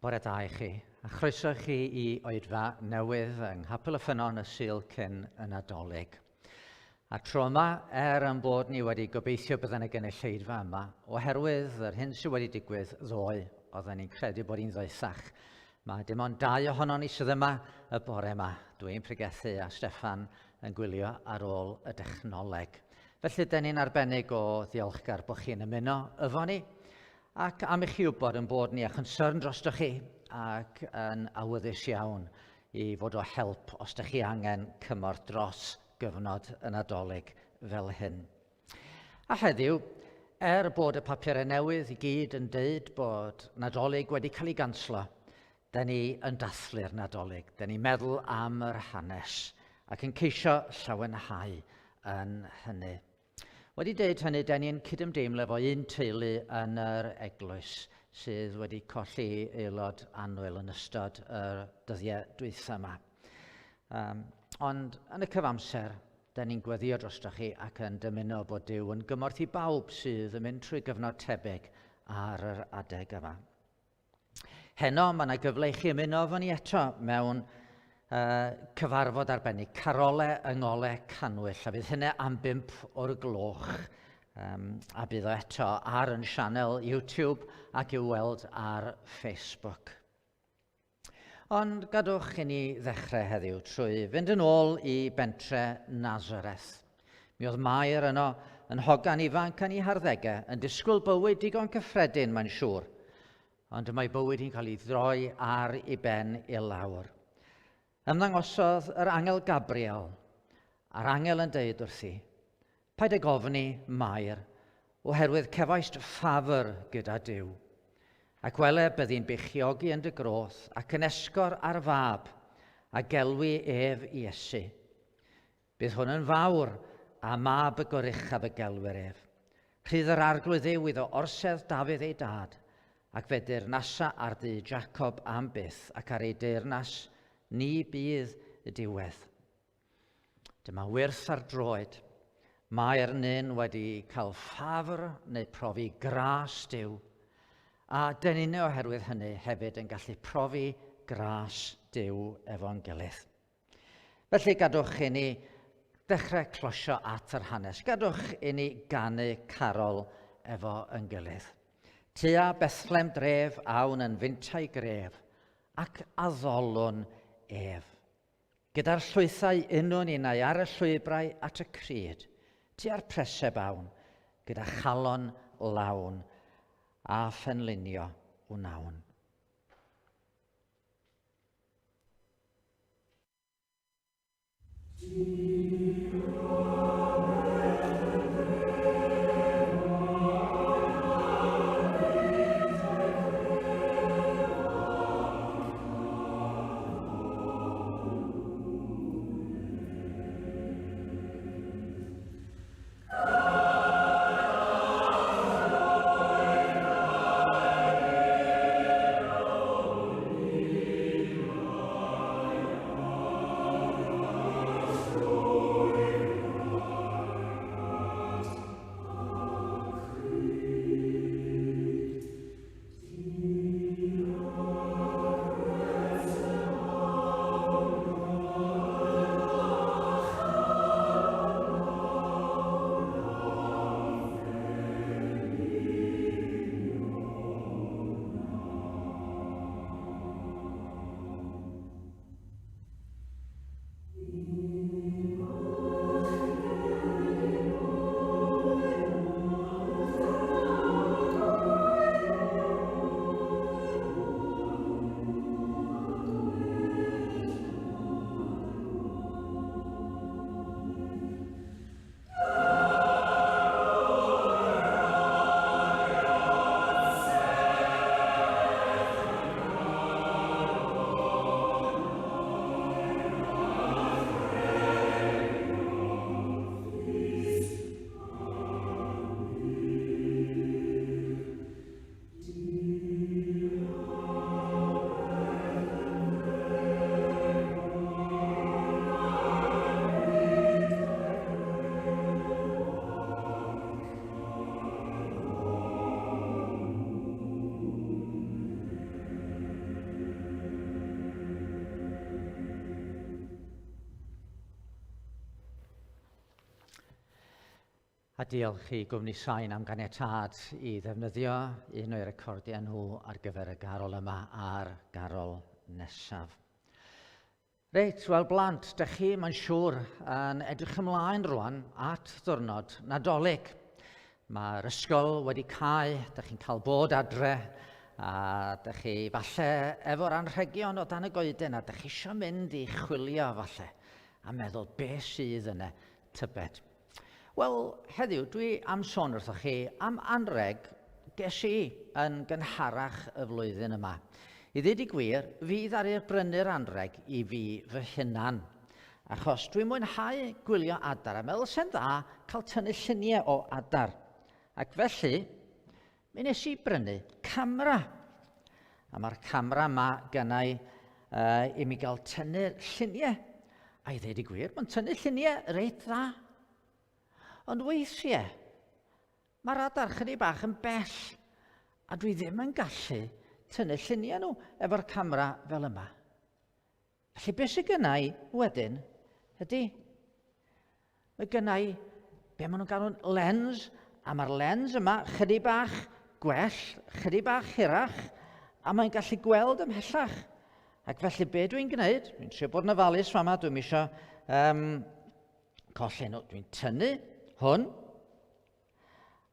Bore da i chi, a chroeso i chi i oedfa newydd yng Nghapel y Ffynnon y Sul cyn y Nadolig. A tro yma, er yn bod ni wedi gobeithio bydden y gynulleidfa yma, oherwydd yr hyn sydd wedi digwydd ddoe, oedden ni'n credu bod hi'n ddoethach. Mae dim ond dau ohonon ni sydd yma y bore yma. Dwi'n pregethu a Steffan yn gwylio ar ôl y dechnoleg. Felly, dyn ni'n arbennig o ddiolchgar bod chi'n ymuno efo ni. Ac am i chi wybod yn bod ni â chonsyrn drostoch chi ac yn awyddus iawn i fod o help os ydych chi angen cymorth dros gyfnod y Nadolig fel hyn. A heddiw, er bod y papurau newydd i gyd yn deud bod Nadolig wedi cael ei ganslo, da ni yn dathlu'r Nadolig, da ni'n meddwl am yr hanes ac yn ceisio llawenhau yn hynny. Wedi deud hynny, den ni'n cydymdeimlo efo un teulu yn yr eglwys sydd wedi colli aelod annwyl yn ystod y dyddiau dwytha yma. Um, ond yn y cyfamser, den ni'n gweddio drostoch chi ac yn dymuno bod Duw yn gymorth i bawb sydd yn mynd trwy gyfnod tebyg ar yr adeg yma. Heno, mae yna gyfle i chi ymuno efo ni eto mewn uh, cyfarfod arbennig, Carole yng Ngole Canwyll, a fydd hynny am bimp o'r gloch. Um, a bydd o eto ar yn sianel YouTube ac i'w weld ar Facebook. Ond gadwch i ni ddechrau heddiw trwy fynd yn ôl i bentre Nazareth. Mi oedd Mair yno yn hogan ifanc yn ei harddegau, yn disgwyl bywyd digon cyffredin, mae'n siŵr. Ond mae bywyd hi'n cael ei ddroi ar ei ben i lawr. Ymddangosodd yr angel Gabriel, a'r angel yn deud wrthi, Paid ag ofni, Mair, oherwydd cefaist ffafr gyda Duw. Ac wele, byddi'n beichiogi yn dy groth ac yn esgor ar fab, a gelwi ef Iesu. Bydd hwn yn fawr, a mab y goruchaf y gelwir ef. Rhydd yr Arglwydd Dduw iddo orsedd Dafydd ei dad, ac fe deyrnasa ar dŷ Jacob am byth, ac ar ei deyrnas ni bydd y diwedd. Dyma wyrth ar droed. Mae'r nyn wedi cael ffafr neu profi gras Duw, a dyn ni'n oherwydd hynny hefyd yn gallu profi gras Duw efo'n gilydd. Felly gadwch i ni ddechrau closio at yr hanes. Gadwch i ni ganu carol efo yn gilydd. Tua Bethlem dref awn yn fintai gref, ac addolwn ef. Gyda'r llwythau unwn innau ar y llwybrau at y cryd, tua'r preseb awn, gyda chalon lawn a phenlinio wnawn. A diolch i Gwmni Sain am ganiatâd i ddefnyddio un o'i recordiau nhw ar gyfer y garol yma a'r garol nesaf. Reit, wel blant, dych chi, mae'n siŵr, yn edrych ymlaen rwan at ddwrnod Nadolig. Mae'r ysgol wedi cau, dych chi'n cael bod adre, a dych chi falle efo'r anrhegion o dan y goeden, a dych chi eisiau mynd i chwilio falle, a meddwl beth sydd yna, tybed. Wel, heddiw dwi am sôn wrthoch chi am anrheg ges i yn gynharach y flwyddyn yma. I ddweud y gwir, fi ddaru'r brynu'r anrheg i fi fy hunan. Achos dwi'n mwynhau gwylio adar a meddwl sy'n dda cael tynnu lluniau o adar. Ac felly, mi nes i brynu camera. A mae'r camera yma gynnau i mi gael tynnu lluniau. A i ddweud y gwir, mae'n tynnu lluniau reit dda. Ond weithiau, mae'r adar chydig bach yn bell, a dwi ddim yn gallu tynnu lluniau nhw efo'r camera fel yma. Felly beth sydd gynna i wedyn ydy, mae gynna i be maen nhw'n galw'n lens, a mae'r lens yma chydig bach gwell, chydig bach hirach, a mae'n gallu gweld ymhellach. Ac felly be dwi'n gwneud, dwi'n trio bod yn ofalus fama, dwi'n eisiau colli nhw. Dwi'n tynnu hwn,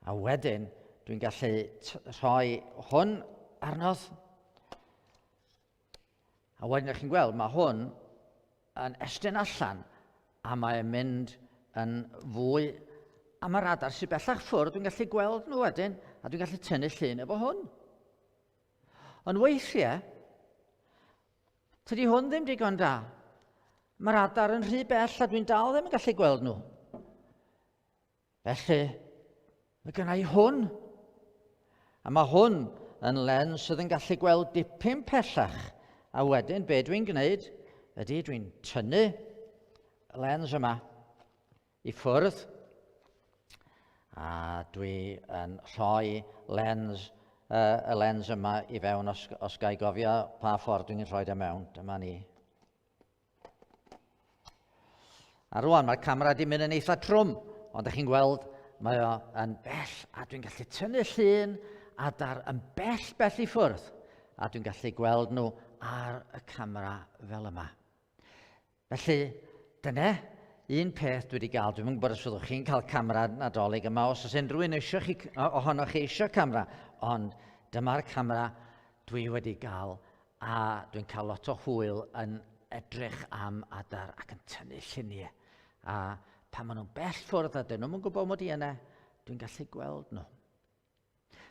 a wedyn dwi'n gallu rhoi hwn arnodd. A wedyn ydych chi'n gweld, mae hwn yn estyn allan a mae'n mynd yn fwy. A mae'r adar sydd bellach ffwrdd, dwi'n gallu gweld nhw wedyn, a dwi'n gallu tynnu llun efo hwn. Ond weithiau, tydi hwn ddim digon da. Mae'r adar yn rhy bell a dwi'n dal ddim yn gallu gweld nhw. Felly, mae gynna i hwn. A mae hwn yn lens sydd yn gallu gweld dipyn pellach. A wedyn, be dwi'n gwneud ydy dwi'n tynnu y lens yma i ffwrdd. A dwi yn rhoi lens, y lens yma i fewn os, os ga i gofio pa ffordd dwi'n rhoi e mewn. Dyma ni. A rwan mae'r camera di mynd yn eitha trwm, ond ydych chi'n gweld mae o yn bell a dwi'n gallu tynnu llun adar yn bell bell i ffwrdd a dwi'n gallu gweld nhw ar y camera fel yma. Felly, dyna un peth dwi wedi gael. Dwi'n gwybod os fyddwch chi'n cael camera Nadolig yma, os oes unrhyw un eisiau chi, ohonoch chi eisiau camera, ond dyma'r camera dwi wedi gael A dwi'n cael lot o hwyl yn edrych am adar ac yn tynnu lluniau. A pan maen nhw'n bell ffwrdd a dyn nhw'n gwybod mod i yna, dwi'n gallu gweld nhw.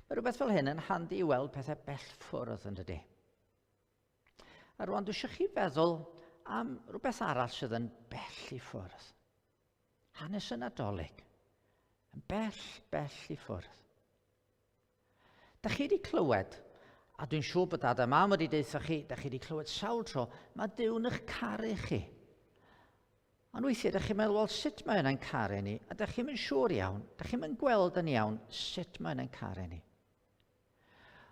Mae rhywbeth fel hyn yn handi i weld pethau bell ffwrdd yn dydy. A rwan dwi eisiau chi feddwl am rhywbeth arall sydd yn bell i ffwrdd. Hanes y Nadolig. Yn bell, bell i ffwrdd. Da chi wedi clywed, a dwi'n siŵr bod dad a mam wedi deutha chi, da chi wedi clywed sawl tro, mae Duw'n eich caru chi. Ond weithiau, da chi'n meddwl, wel, sut mae yna'n caru ni? A da chi'n mynd siŵr iawn, da chi'n mynd gweld yn iawn sut mae yna'n caru ni.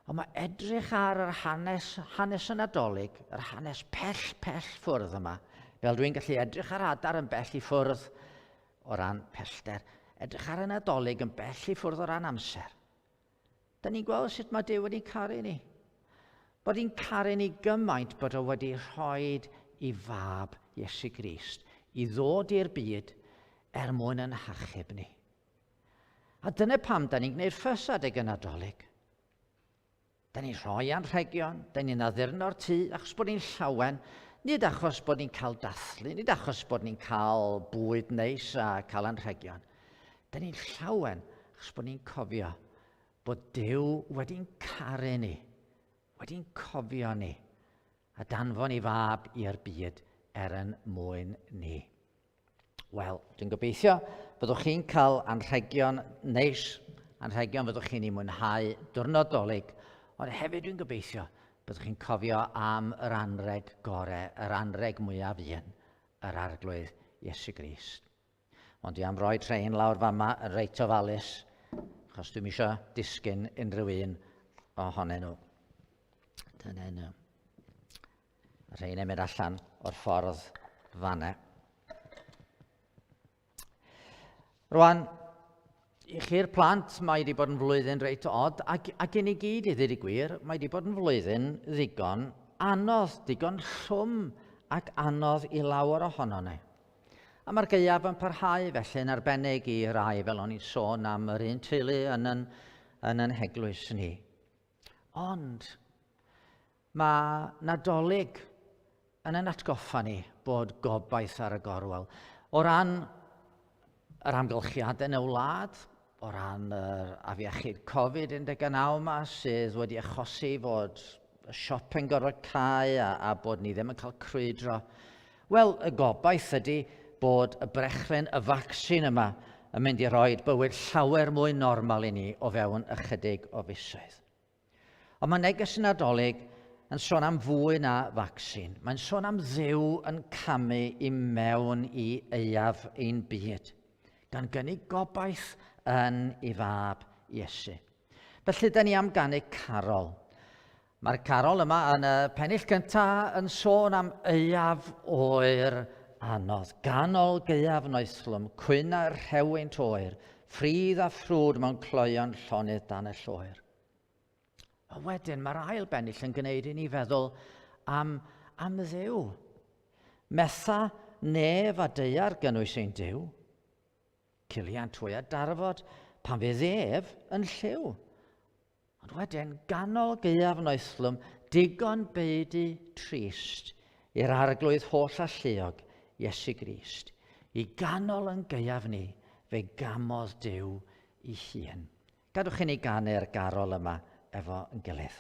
Ond mae edrych ar yr hanes, hanes y Nadolig, yr hanes pell, pell ffwrdd yma, fel dwi'n gallu edrych ar adar yn bell i ffwrdd o ran pellter, edrych ar y Nadolig yn bell i ffwrdd o ran amser. Da ni'n gweld sut mae Duw wedi caru ni. Bod hi'n caru ni gymaint bod o wedi rhoi i fab Iesu Grist i ddod i'r byd er mwyn yn hachub ni. A dyna pam da ni'n gwneud ffys adeg y Nadolig. Da ni'n rhoi anrhegion, da ni'n addurno'r tŷ achos bod ni'n llawen, nid achos bod ni'n cael dathlu, nid achos bod ni'n cael bwyd neis a cael anrhegion. Da ni'n llawen achos bod ni'n cofio bod Duw wedi'n caru ni, wedi'n cofio ni, a danfon i fab i'r byd er yn mwyn ni. Wel, dwi'n gobeithio byddwch chi'n cael anrhegion neis, anrhegion fyddwch chi'n ei mwynhau diwrnod Dolig, ond hefyd dwi'n gobeithio byddwch chi'n cofio am yr anrheg gore, yr anrheg mwyaf un, yr Arglwydd Iesu Grist. Ond dwi am roi trein lawr fama yn reit ofalus, achos dwi'm eisiau disgyn unrhyw un ohonyn nhw. Dyna nhw. Rhein yn mynd allan o'r ffordd fanna. Rwan, I chi'r plant, mae wedi bod yn flwyddyn reit od, ac, ac i ni gyd i ddweud y gwir, mae wedi bod yn flwyddyn ddigon anodd, digon llwm ac anodd i lawer ohono ni. A mae'r gaeaf yn parhau felly yn arbennig i rai fel o'n i'n sôn am yr un teulu yn yn, yn, yn heglwys ni. Ond mae Nadolig yn ein atgoffa ni bod gobaith ar y gorwel. O ran yr amgylchiadau yn y wlad, o ran yr afiechyd Covid-19 yma sydd wedi achosi fod y siop yn gorfod cau a, a bod ni ddim yn cael crwydro. Wel, y gobaith ydy bod y brechlyn, y vaccine yma, yn mynd i roi bywyd llawer mwy normal i ni o fewn ychydig o fisoedd. Ond mae neges y Nadolig yn sôn am fwy na vaccine. Mae'n sôn am Dduw yn camu i mewn i aeaf ein byd, gan gynnig gobaith yn ei fab Iesu. Felly, da ni am ganu carol. Mae'r carol yma yn y pennill gyntaf yn sôn am aeaf oer anodd. Ganol gaeaf noethlwm, cwyna rhewynt oer, ffridd a ffrwd mewn cloeon llonydd dan y lloer. A wedyn mae'r ail bennill yn gwneud i ni feddwl am, am Dduw. Metha nef a daear gynnwys ein Duw. Ciliant hwy a darfod pan fydd ef yn lliw. Ond wedyn, ganol gaeaf noethlwm, digon beudy trist i'r arglwydd holl alluog, Iesu Grist. I ganol yn gaeaf ni, fe gamodd Duw i hun. Gadwch i ni ganu'r garol yma efo yn gilydd.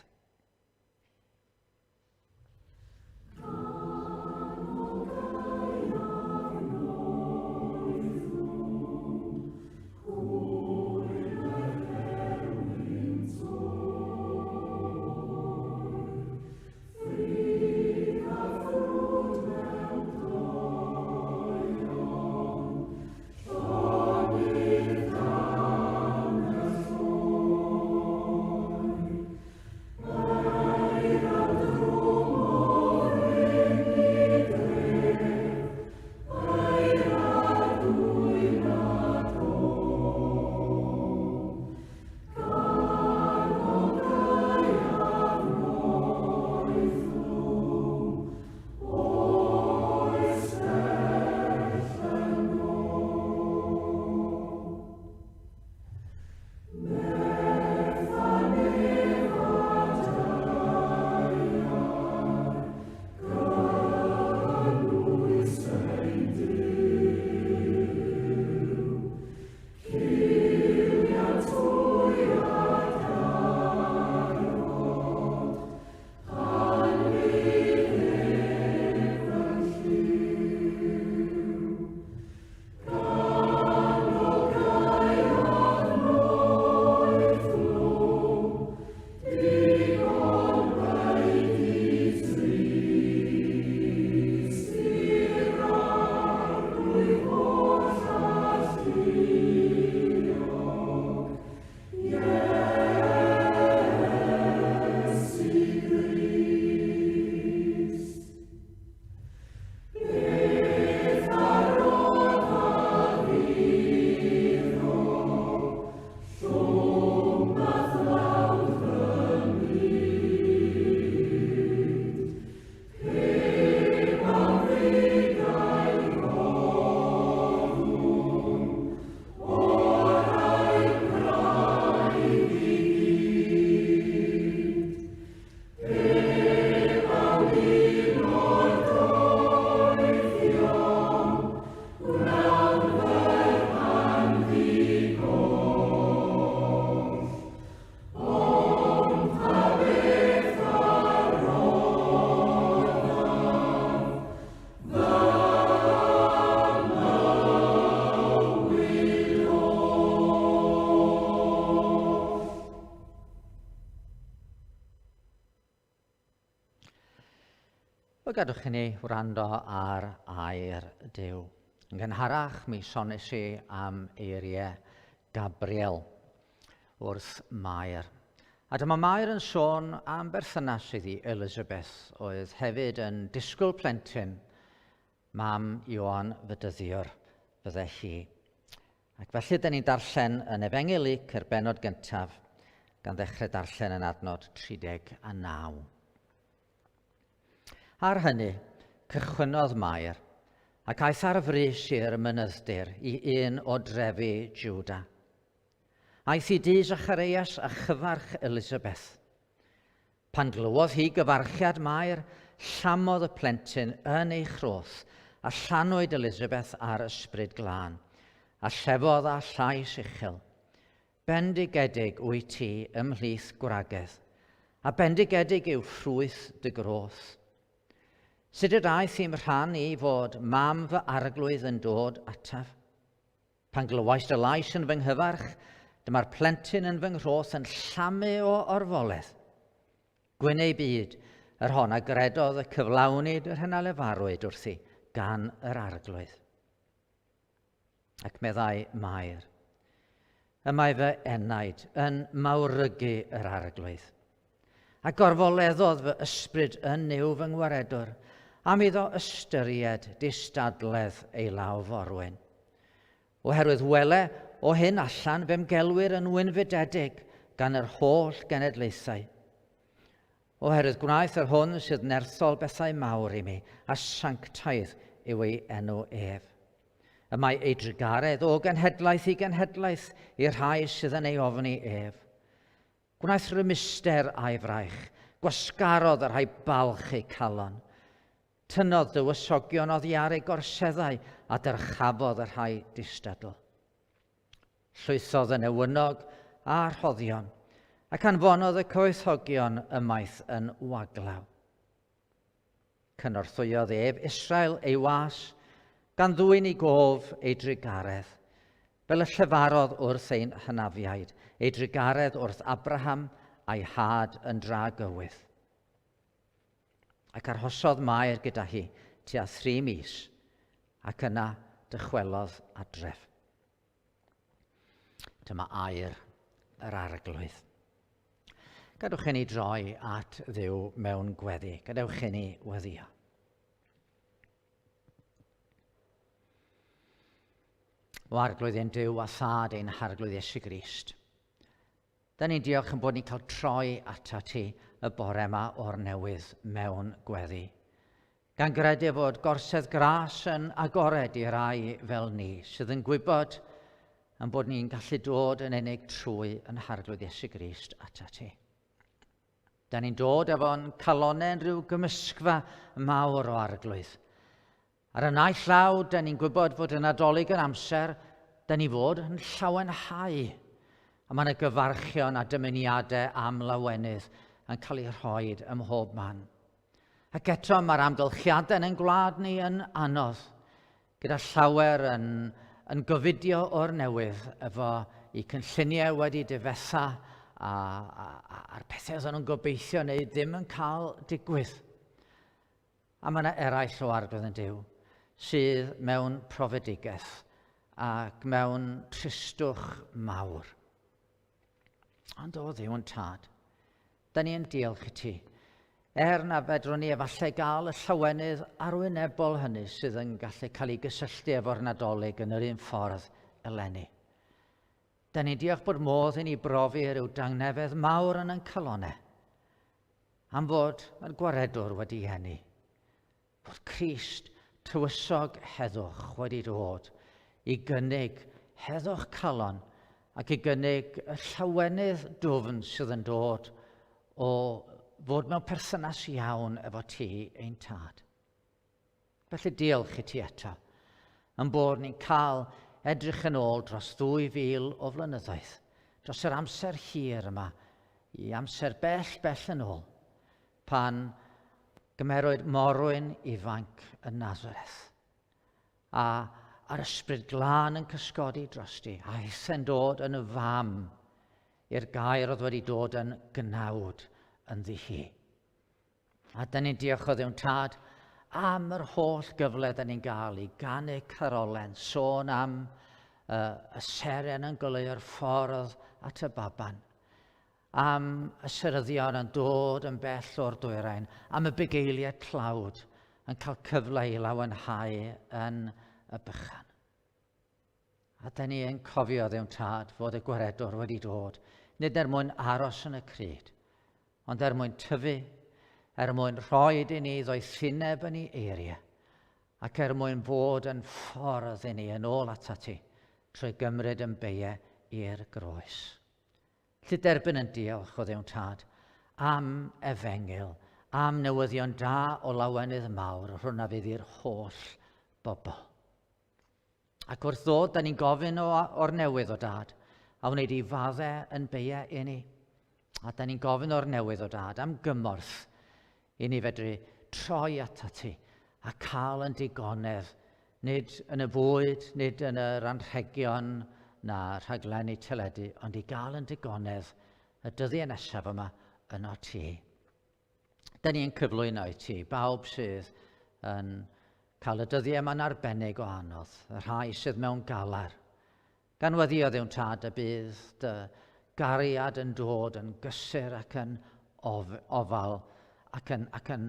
Wel, gadwch i ni wrando ar air Duw. Yn gynharach, mi sonis i am eiriau Gabriel wrth Mair. A dyma Mair yn sôn am berthynas iddi Elizabeth, oedd hefyd yn disgwyl plentyn, mam Ioan Fydyddiwr fydde hi. Ac felly dyn ni'n darllen yn Efengyl Luc yr bennod gyntaf, gan ddechrau darllen yn adnod 39. Ar hynny, cychwynnodd Mair, ac aeth ar frys i'r mynydd-dir i un o drefi Jwda. Aeth i dŷ Zacharias a chyfarch Elisabeth. Pan glywodd hi gyfarchiad Mair, llamodd y plentyn yn ei chroth, a llanwyd Elisabeth â'r Ysbryd Glân, a llefodd â llais uchel, Bendigedig wyt ti ymhlith gwragedd, a bendigedig yw ffrwyth dy groth. Sut y daeth i'm rhan i fod mam fy arglwydd yn dod ataf? Pan glywais dy lais yn fy nghyfarch, dyma'r plentyn yn fy nghroth yn llamu o orfoledd. Gwyn ei byd, yr hon a gredodd y cyflawnid yr hyn a lefarwyd wrthi gan yr arglwydd. Ac meddai Mair, y mae fy enaid yn mawrygu yr arglwydd. A gorfoleddodd fy ysbryd yn Nuw fy ngwaredwr, am iddo ystyried distadledd ei law forwyn. Oherwydd wele, o hyn allan fe'm gelwir yn wynfydedig gan yr holl genedlaethau. Oherwydd gwnaeth yr hwn sydd nerthol bethau mawr i mi, a sanctaidd yw ei enw ef. Y mae ei drugaredd o genhedlaeth i genhedlaeth i'r rhai sydd yn ei ofni ef. Gwnaeth rymuster â'i fraich, gwasgarodd y rhai balch eu calon. Tynnodd dywysogion oddi ar eu gorseddau a dyrchafodd y rhai distadl. Llwythodd y newynog a'r rhoddion, ac anfonodd y cyfoethogion ymaith yn waglaw. Cynorthwyodd ef Israel ei was, gan ddwyn i gof ei drugaredd, fel y llefarodd wrth ein hynafiaid, ei drugaredd wrth Abraham a'i had yn dragywydd. Ac arhosodd Mair gyda hi tua thri mis, ac yna dychwelodd adref. Dyma air yr arglwydd. Gadewch i ni droi at Dduw mewn gweddi. Gadewch i ni weddio. O arglwydd ein Duw a thad ein harglwydd Iesu Grist. Da ni'n diolch yn bod ni'n cael troi atat ti y bore yma o'r newydd mewn gweddi. Gan gredu fod gorsedd gras yn agored i rai fel ni, sydd yn gwybod yn bod ni'n gallu dod yn unig trwy yn Harglwydd Iesu Grist atat ti. Da ni'n dod efo'n calonau yn rhyw gymysgfa mawr o arglwydd. Ar y naill law, da ni'n gwybod fod y Nadolig yn amser, da ni fod yn llawenhau. A mae yna gyfarchion a dymuniadau am lawenydd yn cael eu rhoi ym mhob man. Ac eto mae'r amgylchiadau yn ein gwlad ni yn anodd, gyda llawer yn, yn gofidio o'r newydd efo eu cynlluniau wedi difetha a, a, a'r pethau oedden nhw'n gobeithio neu ddim yn cael digwydd. A mae yna eraill o arglwydd yn Duw sydd mewn profedigaeth ac mewn tristwch mawr. Ond o Dduw yn tad, da ni yn diolch i ti. Er na fedrwn ni efallai gael y llawenydd arwynebol hynny sydd yn gallu cael ei gysylltu efo'r Nadolig yn yr un ffordd eleni. Da ni'n diolch bod modd i ni brofi rhyw dangnefedd mawr yn ein calonau am fod yr gwaredwr wedi eni. Fod Crist, tywysog heddwch, wedi dod i gynnig heddwch calon ac i gynnig y llawenydd dwfn sydd yn dod o fod mewn perthynas iawn efo ti, ein tad. Felly diolch i ti eto, yn bod ni'n cael edrych yn ôl dros 2,000 o flynyddoedd, dros yr amser hir yma, i amser bell, bell yn ôl, pan gymerwyd morwyn ifanc yn Nazareth, a a'r ysbryd glân yn cysgodi drosti, a hithe'n dod yn y fam i'r gair oedd wedi dod yn gnawd ynddi hi. A dyn ni'n diolch o Dduw'n Tad am yr holl gyfle dyn ni'n gael i ganu carolen, sôn am uh, y seren yn goleuo'r ffordd at y baban am y seryddion yn dod yn bell o'r dwyrain, am y bugeiliau tlawd yn cael cyfle i lawenhau yn y bychan. A da ni yn cofio, Dduw'n Tad, fod y Gwaredwr wedi dod, nid er mwyn aros yn y cryd, ond er mwyn tyfu, er mwyn rhoi i ni ddoethineb yn ei eiriau, ac er mwyn bod yn ffordd i ni yn ôl atat ti, trwy gymryd yn beie i'r groes. Lly derbyn yn diolch o Dduw'n Tad am efengyl, am newyddion da o lawenydd mawr, rhwna fydd i'r holl bobl. Ac wrth ddod, da ni'n gofyn o, o'r newydd o Dad, a wneud i fadde yn beia i ni. A da ni'n gofyn o'r newydd o Dad am gymorth i ni fedru troi atat ti a cael yn digonedd, nid yn y bwyd, nid yn yr anrhegion na rhaglenni teledu, ond i gael yn digonedd y dyddiau nesaf yma yno ti. Da ni'n cyflwyno i ti, bawb sydd yn cael y dyddiau yma'n arbennig o anodd, y rhai sydd mewn galar. Gan weddio Dduw'n Tad y bydd dy gariad yn dod yn gysur ac yn of, ofal ac yn, ac yn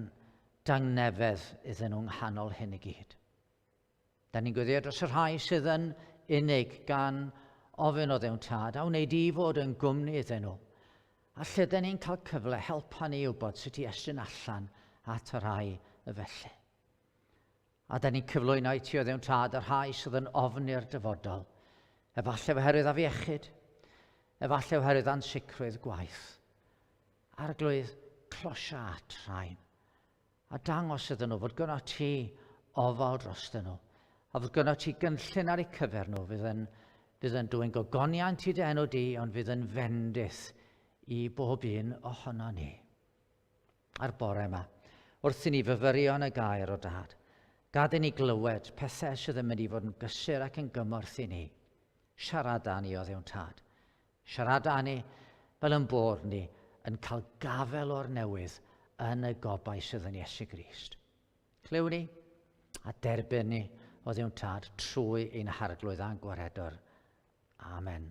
dangnefedd iddyn nhw'n nghanol hyn i gyd. Da ni'n gweddio dros y rhai sydd yn unig gan ofyn o Dduw'n Tad a wneud i fod yn gwmni iddyn nhw. A lle da ni'n cael cyfle, helpa ni wybod sut i estyn allan at y rhai y felly. A da ni'n cyflwyno i ti o Dduw'n Tad y rhai sydd yn ofni'r dyfodol, efallai oherwydd afiechyd, efallai oherwydd ansicrwydd gwaith. Arglwydd, closia at rhain, a dangos iddyn nhw fod gyda ti ofal drostyn nhw, a fod gyda ti gynllun ar eu cyfer nhw fydd yn, fydd yn dwyn gogoniant i dy enw di, ond fydd yn fendith i bob un ohono ni. a'r bore yma, wrth i ni fyfyrio yn y gair o Dad. Gad i ni glywed pethau sydd yn mynd i fod yn gysur ac yn gymorth i ni. Siarad â ni o Dduw'n Tad. Siarad â ni fel yn bod ni yn cael gafel o'r newydd yn y gobaith sydd yn Iesu Grist. Clyw ni a derbyn ni o Dduw'n Tad trwy ein harglwydd a'n gwaredwr. Amen.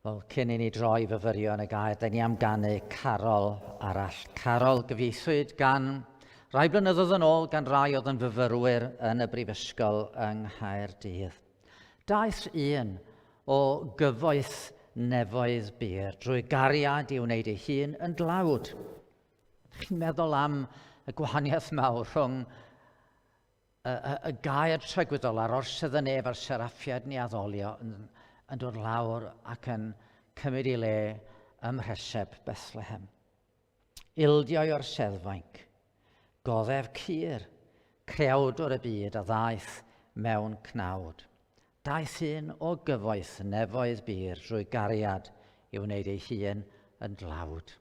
Wel, cyn i ni droi fyfyrio yn y gair, da ni am ganu carol arall. Carol gyfieithwyd gan rai blynyddoedd yn ôl gan rai oedd yn fyfyrwyr yn y brifysgol yng Nghaerdydd. Daeth un o gyfoeth nefoedd bur drwy gariad i wneud ei hun yn dlawd. Chi'n meddwl am y gwahaniaeth mawr rhwng y, y, y gair tragwyddol a'r orsedd y nef a'r seraffiad ni addolio yn, yn dod lawr ac yn cymryd ei le ym mhreseb Bethlehem. Ildioi o'r seddfainc, goddef cur, creawdwr y byd a ddaeth mewn cnawd. Daeth un o gyfoeth nefoedd bur drwy gariad i wneud ei hun yn dlawd.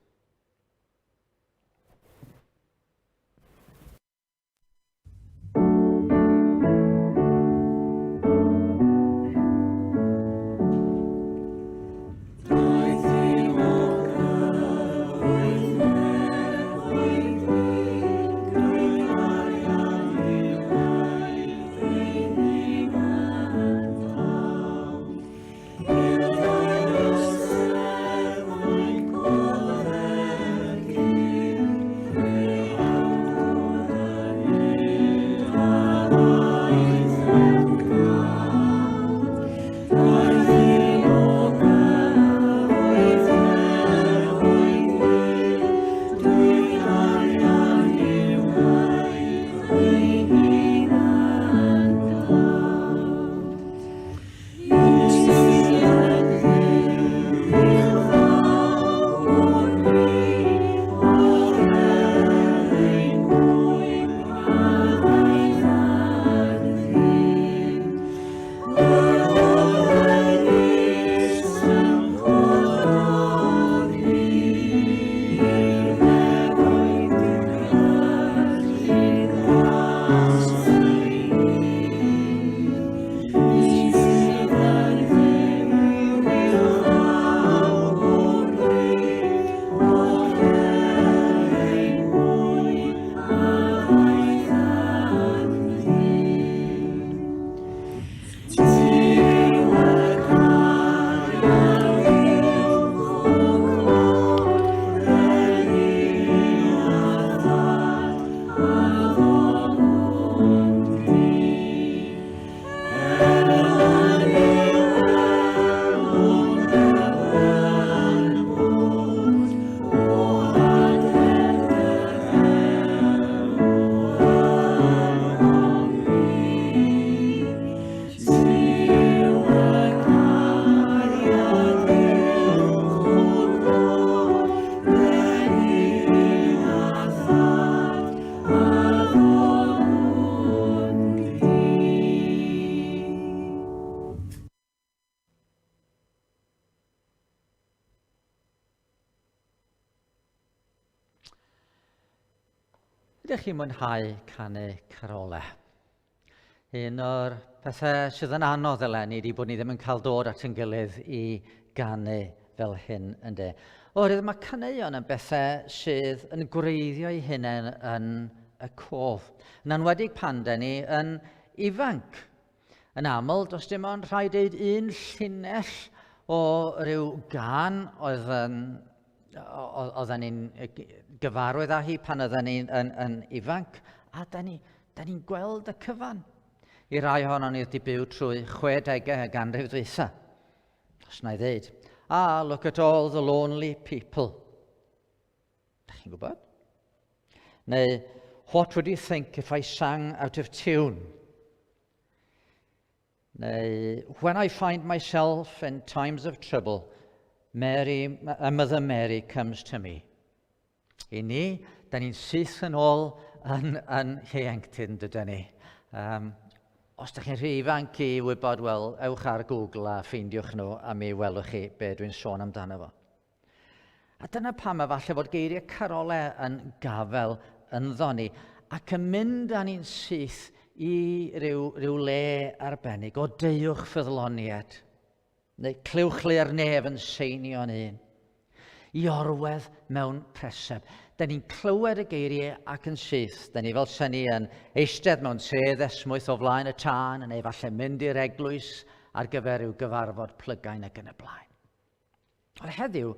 Ydych chi'n mwynhau canu carolau? Un o'r pethau sydd yn anodd eleni ydy bod ni ddim yn cael dod at yn gilydd i ganu fel hyn ynde. Oherwydd mae caneuon yn bethau sydd yn gwreiddio eu hunain yn y cof. Yn anwedig pan da ni yn ifanc. Yn aml, does dim ond rhaid deud un llinell o ryw gan oedd yn oedden ni'n gyfarwydd â hi pan oedden ni'n yn, yn ifanc, a da ni'n da ni gweld y cyfan. I rai ohonon ni wedi byw trwy 60au y ganrif ddwytha. Os na i ddeud, ah, look at all the lonely people. Da chi'n gwybod? Neu, what would you think if I sang out of tune? Neu, when I find myself in times of trouble, Mary, Mother Mary comes to me. I ni, da ni'n syth yn ôl yn, yn ieuenctid, yn dydyn ni. Um, os da chi'n rhy ifanc i wybod, wel, ewch ar Google a ffeindiwch nhw a mi welwch chi be dwi'n sôn amdano fo. A dyna pam efallai fod geiriau carolau yn gafel ynddo ni ac yn mynd â ni'n syth i ryw, ryw le arbennig o deuwch ffyddloniad neu clywch le'r nef yn seinio'n un i orwedd mewn preseb. Da ni'n clywed y geiriau ac yn syth. Da ni fel sy'n ni yn eistedd mewn sedd esmwyth o flaen y tân neu falle mynd i'r eglwys ar gyfer rhyw gyfarfod plygain ac yn y blaen. Ond heddiw,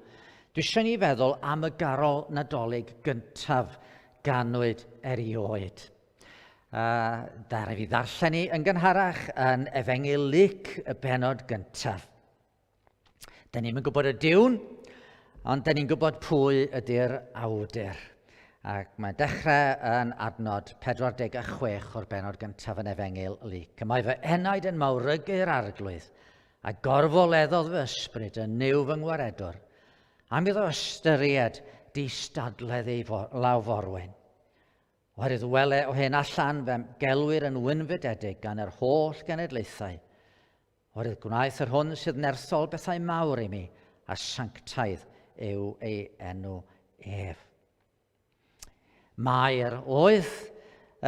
dwi eisiau ni feddwl am y garol Nadolig gyntaf ganwyd erioed. Uh, Ddaru fi ddarllen ni yn gynharach yn Efengyl Luc y benod gyntaf. Da ni'n gwybod y diwn, ond da ni'n gwybod pwy ydy'r awdur. Ac mae'n dechrau yn adnod 46 o'r benod gyntaf yn Efengyl Luc. Mae fy enaid yn mawrygu'r arglwydd, A gorfoleddodd fy ysbryd yn Nuw fy ngwaredwr, am iddo ystyried distadledd ei law forwyn. Oherwydd wele o hyn allan fe'm gelwir yn wynfydedig gan yr holl genedlaethau. Oherwydd gwnaeth yr hwn sydd nerthol bethau mawr i mi, a sanctaidd yw ei enw ef. Mair oedd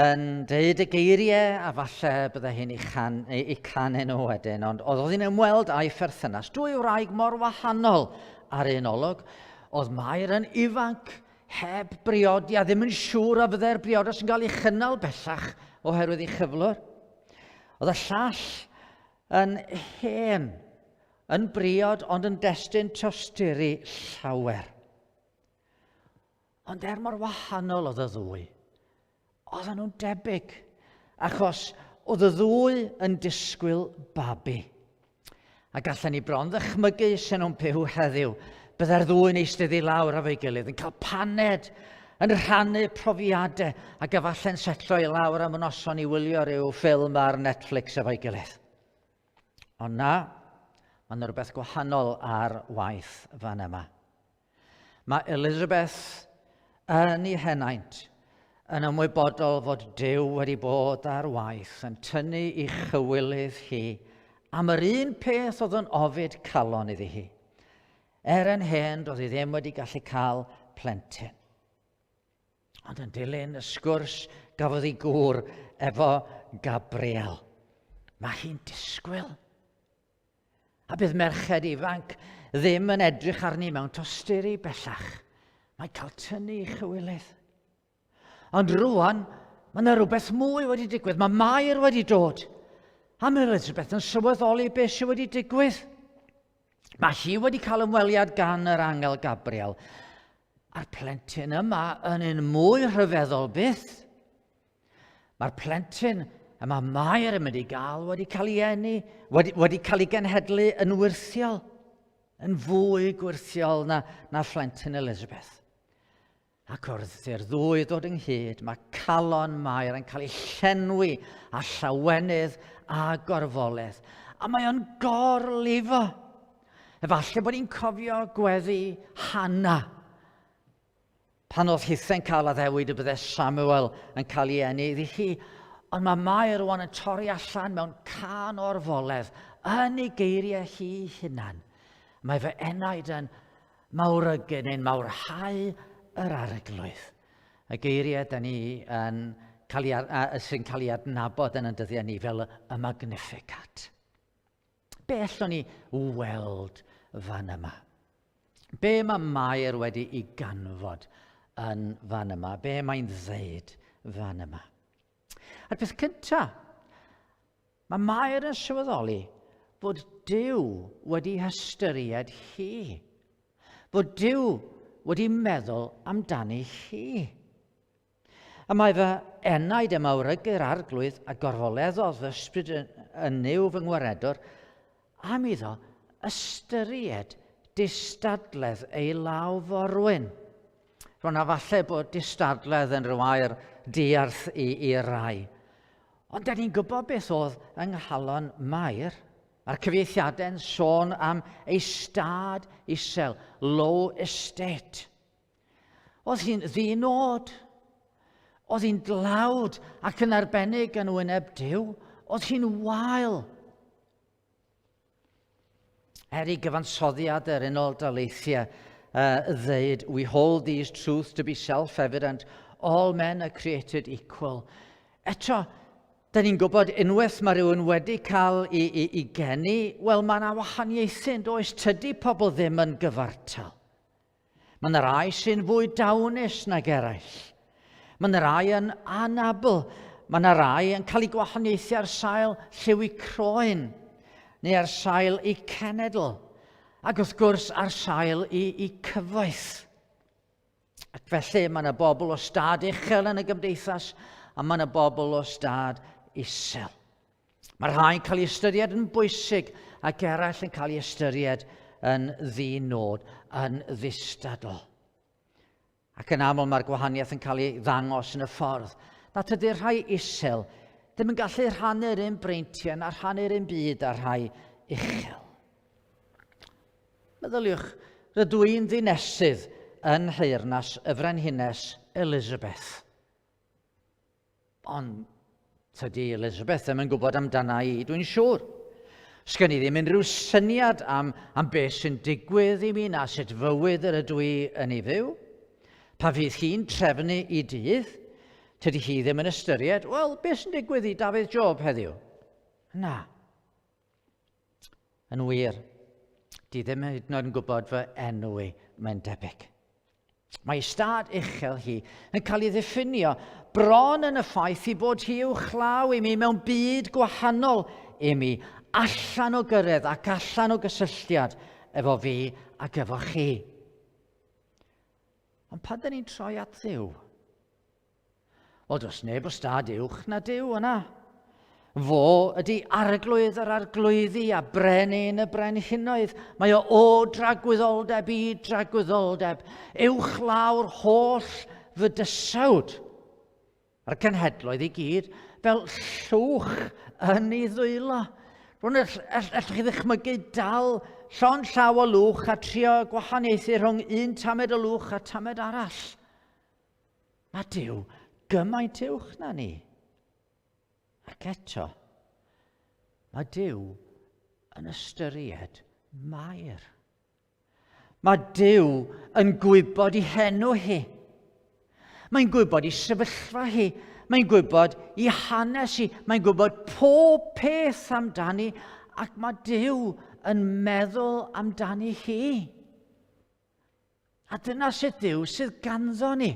yn deud y geiriau a falle bydde hi'n ei, chan, ei, ei canu nhw wedyn, ond oedd hi'n ymweld â'i pherthynas. Dwy wraig mor wahanol ar un olwg. Oedd Mair yn ifanc, heb briodi a ddim yn siŵr a fydde'r briodas yn cael ei chynnal bellach oherwydd ei chyflwr. Oedd y llall yn hen, yn briod ond yn destun tosturi llawer. Ond er mor wahanol oedd y ddwy, oedden nhw'n debyg, achos oedd y ddwy yn disgwyl babi. A gallen ni bron ddychmygu sy'n nhw'n byw heddiw, byddai'r ddwy'n eistedd i lawr efo'i gilydd, yn cael paned, yn rhannu profiadau, ac efallai'n setlo i lawr am y noson i wylio rhyw ffilm ar Netflix efo'i gilydd. Ond na, mae yna rhywbeth gwahanol ar waith fan yma. Mae Elizabeth yn ei henaint yn ymwybodol fod Duw wedi bod ar waith yn tynnu i chywilydd hi am yr un peth oedd yn ofid calon iddi hi. Er yn hen, doedd hi ddim wedi gallu cael plentyn. Ond yn dilyn y sgwrs gafodd ei gŵr efo Gabriel, mae hi'n disgwyl. A bydd merched ifanc ddim yn edrych arni mewn tosturi bellach. Mae cael tynnu i chywilydd. Ond rwan, mae yna rhywbeth mwy wedi digwydd. Mae Mair wedi dod. A mae Elizabeth yn sylweddoli beth sydd wedi digwydd. Mae hi wedi cael ymweliad gan yr angel Gabriel. A'r plentyn yma yn un mwy rhyfeddol byth. Mae'r plentyn y mae Mair yn mynd i gael wedi cael ei eni, wedi, wedi cael ei genhedlu yn wyrthiol, yn fwy gwyrthiol na, na phlentyn Elizabeth. Ac wrth i'r ddwy ddod ynghyd, mae calon Mair yn cael ei llenwi â llawenydd a gorfoledd. A mae o'n gorlifo. Efallai bod ni'n cofio gweddi Hannah Pan oedd hithe'n cael addewid y bydde Samuel yn cael ei eni iddi hi, ond mae Mair rwan yn torri allan mewn cân orfoledd yn ei geiriau hi hunan. Mae fy enaid yn mawrygu neu'n mawrhau yr arglwydd. Y geiriau da ni yn cael ei, a, sy'n cael ei adnabod yn y dyddiau ni fel y Magnificat. Be allwn ni weld fan yma? Be mae Mair wedi i ganfod yn fan yma? Be mae'n ddeud fan yma? A'r peth cyntaf, mae Mair yn sylweddoli fod Duw wedi hystyried hi. Fod Duw wedi meddwl amdani hi. Y mae fy enaid yn mawrygu'r arglwydd a gorfoleddodd fy ysbryd yn Nuw fy ngwaredwr, am iddo ystyried distadledd ei law forwyn. Rwy'n a falle bod distadledd yn rhyw air diarth i, i rai. Ond da ni'n gwybod beth oedd yng nghalon Mair. Mae'r cyfieithiadau'n sôn am ei stad isel, low estate. Oedd hi'n ddi-nod. Oedd hi'n dlawd ac yn arbennig yn wyneb Duw. Oedd hi'n wael. Er i gyfansoddiad yr Unol Daleithiau ddeud, we hold these truths to be self-evident, all men are created equal. Eto, da ni'n gwybod unwaith mae rhywun wedi cael i, i, i geni, wel mae yna wahaniaethu yn does, tydi pobl ddim yn gyfartal. Mae yna rai sy'n fwy dawnus nag eraill. Mae yna rai yn anabl. Mae yna rai yn cael eu gwahaniaethu ar sail lliw eu croen, neu ar sail eu cenedl, ac wrth gwrs ar sail eu, eu cyfoeth. Ac felly mae yna bobl o stad uchel yn y gymdeithas, a mae yna bobl o stad isel. Mae rhai'n cael ei ystyried yn bwysig ac eraill yn cael ei ystyried yn ddi-nod, yn ddistadl. Ac yn aml mae'r gwahaniaeth yn cael ei ddangos yn y ffordd nad ydy'r rhai isel ddim yn gallu rhannu'r un breintiau na rhannu'r un byd â'r rhai uchel. Meddyliwch, rydw i'n ddinesydd yn nheyrnas y Frenhines Elizabeth. Ond tydi Elizabeth ddim yn gwybod amdana i, dwi'n siŵr. Sgen i ddim unrhyw syniad am, am beth sy'n digwydd i mi na sut fywyd yr ydw i yn ei fyw. Pa fydd hi'n trefnu i dydd, tydi hi ddim yn ystyried, wel, beth sy'n digwydd i Dafydd Job heddiw? Na. Yn wir, di ddim hyd yn oed yn gwybod fy enw i, mae'n debyg. Mae stad uchel hi yn cael ei ddiffinio bron yn y ffaith i bod hi uwchlaw i mi mewn byd gwahanol i mi, allan o gyrraedd ac allan o gysylltiad efo fi ac efo chi. Ond pan dyn ni'n troi at Dduw, Wel, does neb o stad uwch na Duw yna. Fo ydy arglwydd yr arglwyddi a brenin y brenhinoedd. Mae o o dragwyddoldeb i dragwyddoldeb, uwch lawr holl fydysawd. A'r cenhedloedd i gyd fel llwch yn ei ddwylo. Rwy'n allwch chi ddychmygu dal llond llaw o lwch a trio gwahaniaethu rhwng un tamed o lwch a tamed arall. Mae Duw gymaint uwch na ni. Ac eto, mae Duw yn ystyried Mair. Mae Duw yn gwybod i henw hi. Mae'n gwybod i sefyllfa hi. Mae'n gwybod i hanes hi. Mae'n gwybod pob peth amdani ac mae Duw yn meddwl amdani hi. A dyna sut Dduw sydd ganddo ni.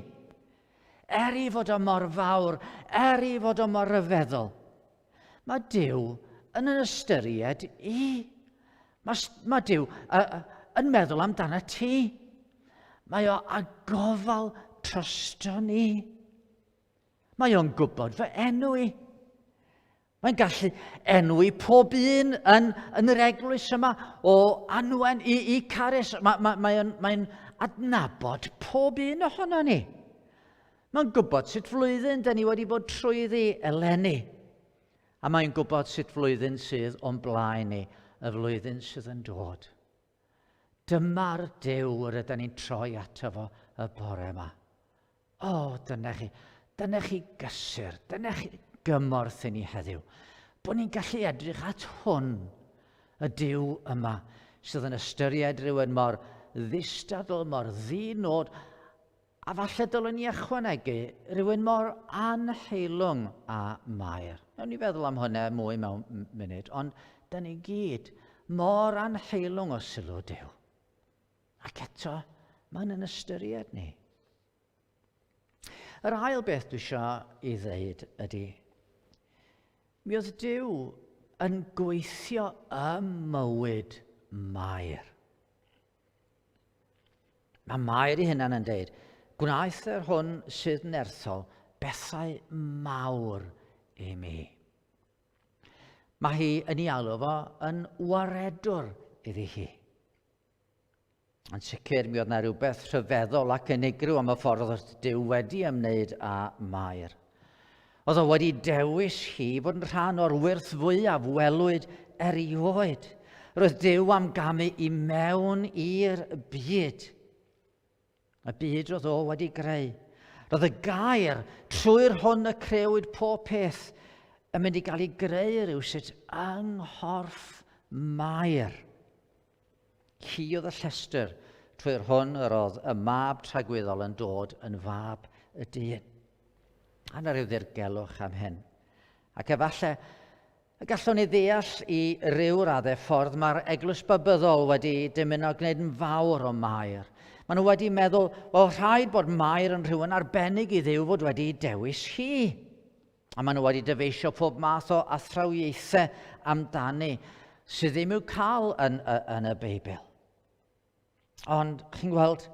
Er i fod o mor fawr, er i fod o mor ryfeddol, mae Duw yn yn ystyried i. Mae, mae Duw uh, yn meddwl amdana ti. Mae o a gofal trosto ni. Mae o'n gwybod fy enw i. Mae'n gallu enwi pob un yn, yn yr eglwys yma, o Anwen i, i Carys. Mae, mae, mae mae adnabod pob un ohono ni. Mae'n gwybod sut flwyddyn da ni wedi bod trwyddi eleni. A mae'n gwybod sut flwyddyn sydd o'n blaen ni, y flwyddyn sydd yn dod. Dyma'r Duw yr ydyn ni'n troi ato fo y bore yma. O, dyna chi, dyna chi gysur, dyna chi gymorth i ni heddiw. Bod ni'n gallu edrych at hwn, y Duw yma, sydd yn ystyried rhywun mor ddistadl, mor ddinod, A falle dylwn ni ychwanegu rhywun mor anheilwng â Mair. Nawn ni feddwl am hwnna mwy mewn munud, ond da ni gyd mor anheilwng o sylw Duw. Ac eto, mae'n yn ystyried ni. Yr ail beth dwi eisiau i ddeud ydy, mi oedd Duw yn gweithio ym mywyd Mair. Mae Mair ei hunan yn deud, gwnaeth yr hwn sydd nerthol bethau mawr i mi. Mae hi yn ei alw fo yn waredwr iddi hi. Yn sicr, mi oedd yna rhywbeth rhyfeddol ac unigryw am y ffordd oedd Duw wedi ymwneud â Mair. Oedd o wedi dewis hi fod yn rhan o'r wyrth fwyaf welwyd erioed. Roedd Duw am gamu i mewn i'r byd. Y byd roedd o wedi greu. Roedd y gair, trwy'r hwn y crewyd pob peth, yn mynd i gael ei greu rhywsut yng nghorff Mair. Hi oedd y llestr trwy'r hwn yr oedd y mab tragwyddol yn dod yn fab y dyn. A na rhyw ddirgelwch am hyn. Ac efallai y gallwn ni ddeall i ryw raddau ffordd mae'r eglwys babyddol wedi dymuno gwneud yn fawr o Mair. Maen nhw wedi meddwl, wel, rhaid bod Mair yn rhywun arbennig i Dduw fod wedi dewis hi. A maen nhw wedi dyfeisio pob math o athrawiaethau amdani sydd ddim i'w cael yn, yn y Beibl. Ond, chi'n gweld,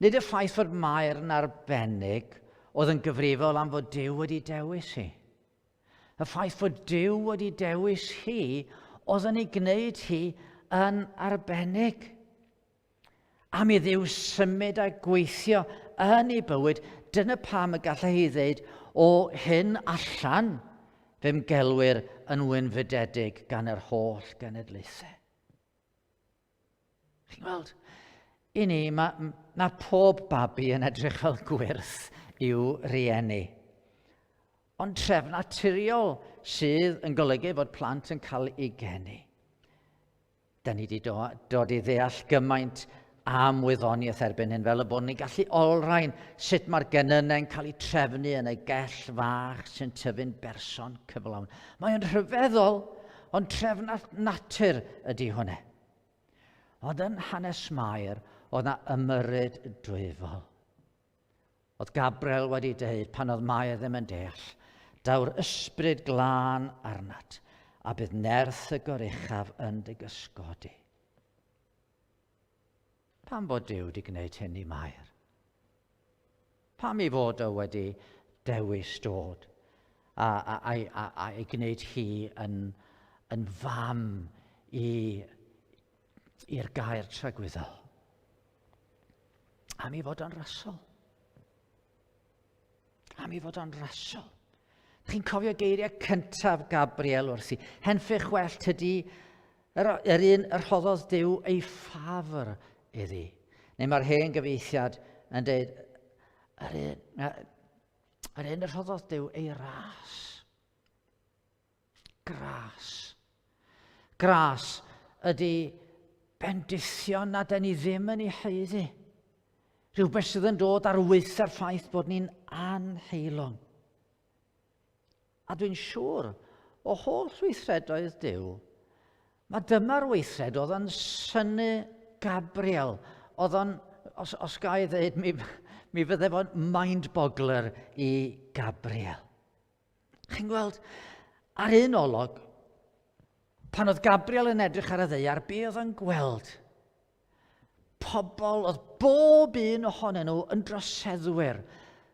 nid y ffaith fod Mair yn arbennig oedd yn gyfrifol am fod Duw wedi dewis hi. Y ffaith fod Duw wedi dewis hi oedd yn ei gwneud hi yn arbennig. Am i Dduw symud a gweithio yn ei bywyd, dyna pam y gallai hi ddeud, o hyn allan, fe'm gelwir yn wynfydedig gan yr holl genedlaethau. Chi'n gweld? I ni, mae, mae pob babi yn edrych fel gwyrth i'w rieni. Ond trefn naturiol sydd yn golygu fod plant yn cael eu geni. Da ni wedi dod i ddeall gymaint am wyddoniaeth erbyn hyn, fel y bod ni'n gallu olrhain sut mae'r genynnau'n cael eu trefnu yn y gell fach sy'n tyfu'n berson cyflawn. Mae'n rhyfeddol, ond trefn natur ydy hwnna. Ond yn hanes Mair, oedd na ymyrryd dwyfol. Oedd Gabriel wedi dweud pan oedd Mair ddim yn deall, daw'r ysbryd glân arnat, a bydd nerth y goruchaf yn dy gysgodi. Pam fod Duw wedi gwneud hyn i Mair? Pam ei fod o wedi dewis dod a, a, a, a, a ei gwneud hi yn, yn fam i'r gair tragwyddol? Am ei fod o'n rasol. Am ei fod o'n rasol. Chi'n cofio geiriau cyntaf Gabriel wrthi. Henffych well tydi yr, yr un yr rhoddodd Duw ei ffafr iddi. Neu mae'r hen gyfeithiad yn dweud, yr un, yr un y rhoddodd Duw ei ras. Gras. Gras ydy bendithion nad ni ddim yn ei haeddu. Rhywbeth sydd yn dod ar waetha'r ffaith bod ni'n anheilwng. A dwi'n siŵr o holl weithredoedd Duw, mae dyma'r weithred oedd yn synnu Gabriel, oedd o'n, os, os ga i ddweud, mi, mi fydde fo'n mind-boggler i Gabriel. Chi'n gweld, ar un olwg, pan oedd Gabriel yn edrych ar y ddeiar, be oedd o'n gweld? Pobl oedd bob un ohonyn nhw yn droseddwyr,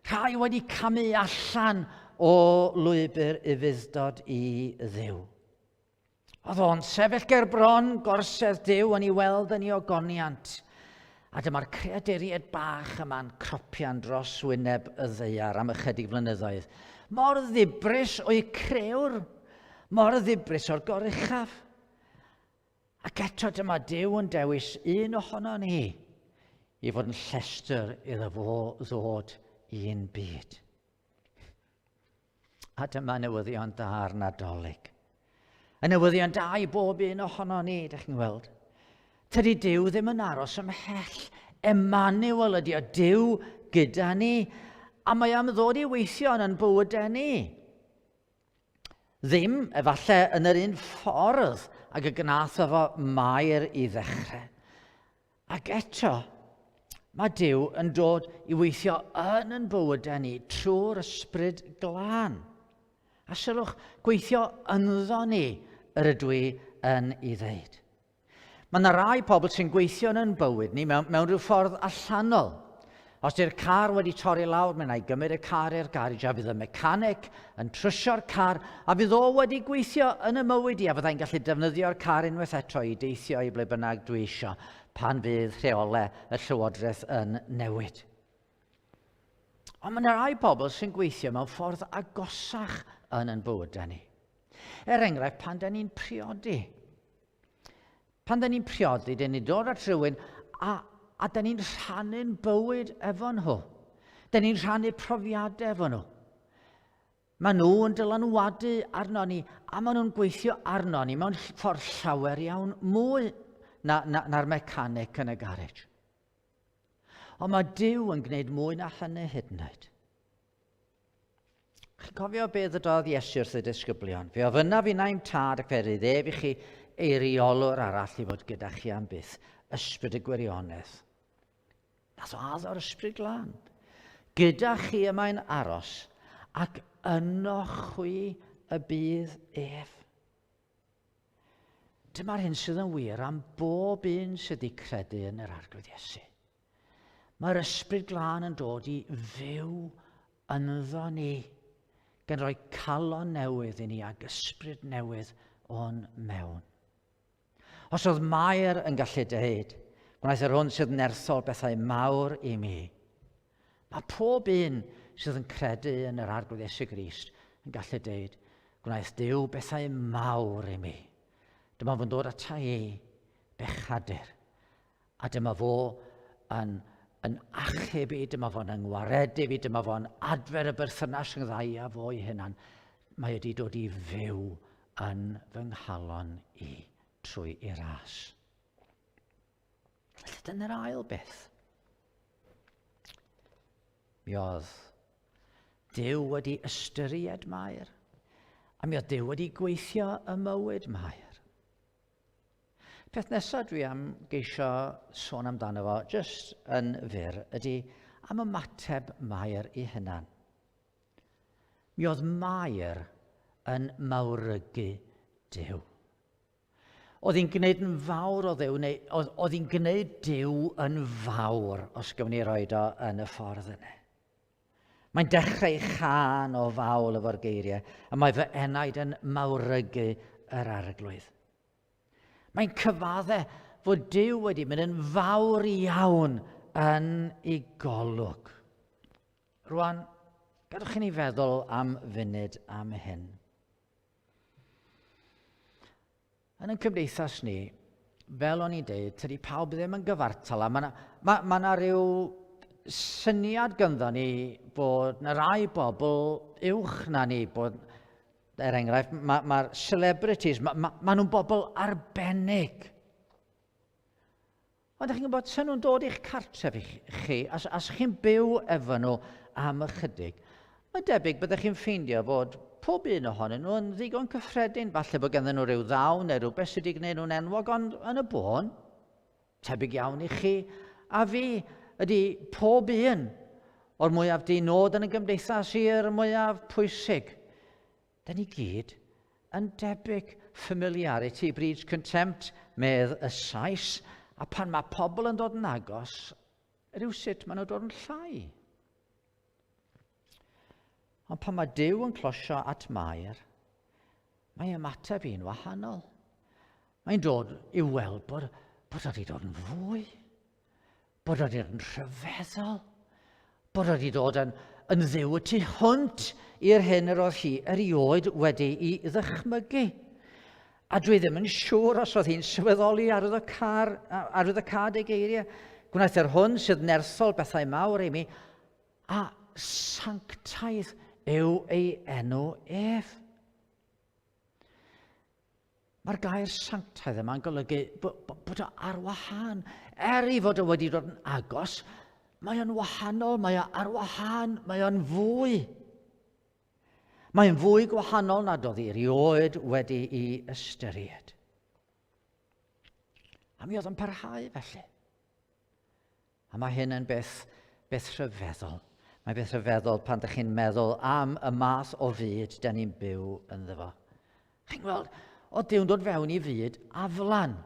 rhai wedi camu allan o lwybr ufudd-dod i Dduw. Oedd o'n sefyll ger bron gorsedd Duw yn ei weld yn ei ogoniant. A dyma'r creaduriaid bach yma'n cropian dros wyneb y ddaear am ychydig flynyddoedd. Mor ddibris o'i crëwr, mor ddibris o'r goruchaf. Ac eto dyma Duw yn dewis un ohono ni i fod yn llestr iddo fo ddod i'n byd. A dyma newyddion da ar Nadolig. Y newyddion da i bob un ohono ni, ydych chi'n gweld. Tydi Duw ddim yn aros ymhell. Emmanuel ydy o, Duw gyda ni, a mae am ddod i weithio yn ein bywydau ni. Ddim, efallai, yn yr un ffordd ag y gnath efo Mair i ddechrau. Ac eto, mae Duw yn dod i weithio yn yn bywydau ni trwy'r ysbryd glân. A sylwch, gweithio ynddo ni yr ydw i yn ei ddeud. Mae yna rai pobl sy'n gweithio yn yn bywyd ni mewn, mewn rhyw ffordd allanol. Os di'r car wedi torri lawr, mae'n ei gymryd y car i'r garej a fydd y mecanic yn trwsio'r car a fydd o wedi gweithio yn y mywyd i a fyddai'n gallu defnyddio'r car unwaith eto i deithio i ble bynnag dwi eisiau pan fydd rheolau y llywodraeth yn newid. Ond mae yna rai pobl sy'n gweithio mewn ffordd agosach yn yn bywydau ni. Er enghraifft, pan da ni'n priodi. Pan da ni'n priodi, da ni'n dod at rhywun a, a da ni'n rhannu'n bywyd efo nhw. Da ni'n rhannu profiadau efo nhw. Maen nhw yn dylanwadu arno ni a maen nhw'n gweithio arno ni mewn ffordd llawer iawn mwy na'r na, na mecanic yn y garej. Ond mae Duw yn gwneud mwy na hynny hyd yn oed. Chi'n cofio be ddydodd Iesu wrth y disgyblion? Fe ofynnaf i naim tad ac fe rydd ef i chi eiriolwr arall i fod gyda chi am byth, ysbryd y gwirionedd. Nath o addo'r ysbryd glân. Gyda chi y mae'n aros, ac yno chwi y bydd ef. Dyma'r hyn sydd yn wir am bob un sydd wedi credu yn yr Arglwydd Iesu. Mae'r Ysbryd Glân yn dod i fyw ynddo ni, gan roi calon newydd i ni ag ysbryd newydd o'n mewn. Os oedd Mair yn gallu dweud, gwnaeth yr hwn sydd nerthol bethau mawr i mi, Mae pob un sydd yn credu yn yr Arglwydd Iesu Grist yn gallu deud, gwnaeth Duw bethau mawr i mi. Dyma fo'n dod ata i, bechadur. A dyma fo yn, yn achub i, dyma fo'n yngwaredu fi, dyma fo'n adfer y berthynas yng nghyda a fo i hunan. Mae wedi dod i fyw yn fy nghalon i trwy ei ras. Felly dyna'r ail beth. Mi oedd Duw wedi ystyried Mair, a mi oedd Duw wedi gweithio y mywyd Mair. Peth nesaf dwi am geisio sôn amdano fo, jyst yn fyr, ydy am ymateb Mair i hunan. Mi oedd Mair yn mawrygu Duw. Oedd hi'n gwneud yn fawr o Dduw, neu oedd, oedd hi'n gwneud Duw yn fawr, os gymwn ni roed o yn y ffordd yna. Mae'n dechrau ei chân o fawl efo'r geiriau, a mae fy enaid yn mawrygu yr arglwydd. Mae'n cyfadde fod Duw wedi mynd yn fawr iawn yn ei golwg. Rwan, gadwch i ni feddwl am funud am hyn. Yn ein cymdeithas ni, fel o'n i'n deud, tydi pawb ddim yn gyfartal a mae yna ma, ma, ma rhyw syniad gynddo ni bod na rai bobl uwch na ni, bod, er enghraifft, mae'r ma, ma celebrities, mae ma, ma nhw'n bobl arbennig. Ond ydych chi'n gwybod, sy'n nhw'n dod i'ch cartref i chi, a, a chi'n byw efo nhw am ychydig, mae'n debyg byddech chi'n ffeindio fod pob un ohonyn nhw yn ddigon cyffredin. Falle bod ganddyn nhw rhyw ddawn neu rhywbeth sydd wedi gwneud nhw'n enwog, ond yn y bôn, tebyg iawn i chi a fi ydy pob un o'r mwyaf di-nod yn y gymdeithas i'r mwyaf pwysig. Da ni gyd yn debyg. Familiarity breeds contempt, medd y Sais, a pan mae pobl yn dod yn agos, rhywsut maen nhw'n dod yn llai. Ond pan mae Duw yn closio at Mair, mae ymateb i'n wahanol. Mae'n dod i weld bod, bod wedi dod yn fwy. bod o wedi dod yn rhyfeddol, bod o wedi dod yn, yn ddiw y tu hwnt i'r hyn yr oedd hi erioed wedi'i ddychmygu. A dwi ddim yn siŵr os oedd hi'n sylweddoli arwyddocâd arwyddocâd ei geiriau. Gwnaeth yr hwn sydd nerthol bethau mawr i mi, a sanctaidd yw ei enw ef. Mae'r gair sanctaidd yma'n golygu bod o ar wahân. Er ei fod o wedi dod yn agos, mae o'n wahanol, mae o ar wahân, mae o'n fwy. Mae'n fwy gwahanol nad oedd erioed wedi'i ystyried. A mi oedd yn parhau felly. A mae hyn yn beth, beth rhyfeddol. Mae beth rhyfeddol pan ydych chi'n meddwl am y math o fyd da ni'n byw ynddo fo. Chi'n gweld, o Duw'n dod fewn i fyd aflan.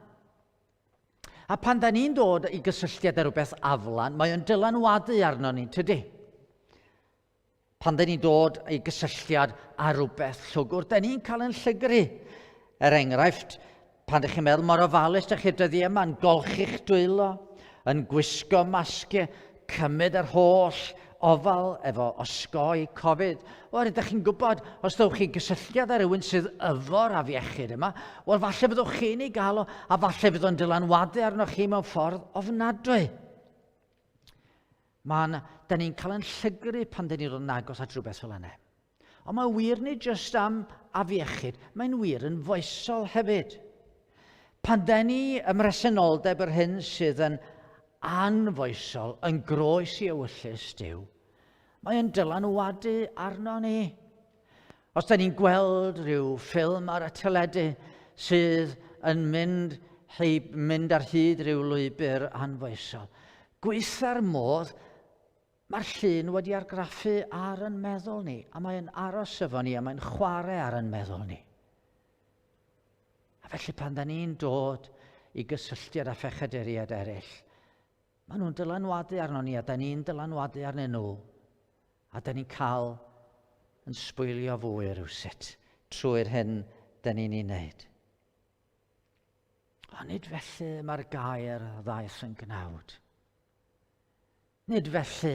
A pan da ni'n dod i gysylltiad â rhywbeth aflan, mae o'n dylanwadu arno ni, tydi? Pan da ni'n dod i gysylltiad â rhywbeth llwgwr, da ni'n cael yn llygru. Er enghraifft, pan ydych chi'n meddwl mor ofalus ydych chi'r dyddiau yma yn golchi'ch dwylo, yn gwisgo masgiau, cymryd yr holl ofal efo osgoi Covid. Wel, ydych chi'n gwybod, os dewch chi gysylltiad â rhywun sydd efo'r afiechyd yma, wel, falle fyddwch chi'n ei gael o, a falle fydd o'n dylanwadu arnoch chi mewn ffordd ofnadwy. Mae'n, da ni'n cael yn llygru pan da ni'n dod yn agos at rhywbeth fel yna. Ond mae wir nid jyst am afiechyd, mae'n wir yn foesol hefyd. Pan da ni ym mhresenoldeb yr hyn sydd yn anfoesol, yn groes i ewyllys Duw, mae yn dylanwadu arno ni. Os da ni'n gweld rhyw ffilm ar y teledu sydd yn mynd, heib, mynd ar hyd rhyw lwybr anfoesol, gweitha'r modd, mae'r llun wedi argraffu ar yn meddwl ni, a mae'n aros efo ni, a mae'n chwarae ar yn meddwl ni. A felly pan da ni'n dod i gysylltiad â phechaduriaid eraill, maen nhw'n dylanwadu arno ni, a da ni'n dylanwadu arnyn nhw. A da ni'n cael yn sbwylio fwy rhywsut trwy'r hyn da ni'n ei wneud. Ond nid felly mae'r gair ddaeth yn gnawd. Nid felly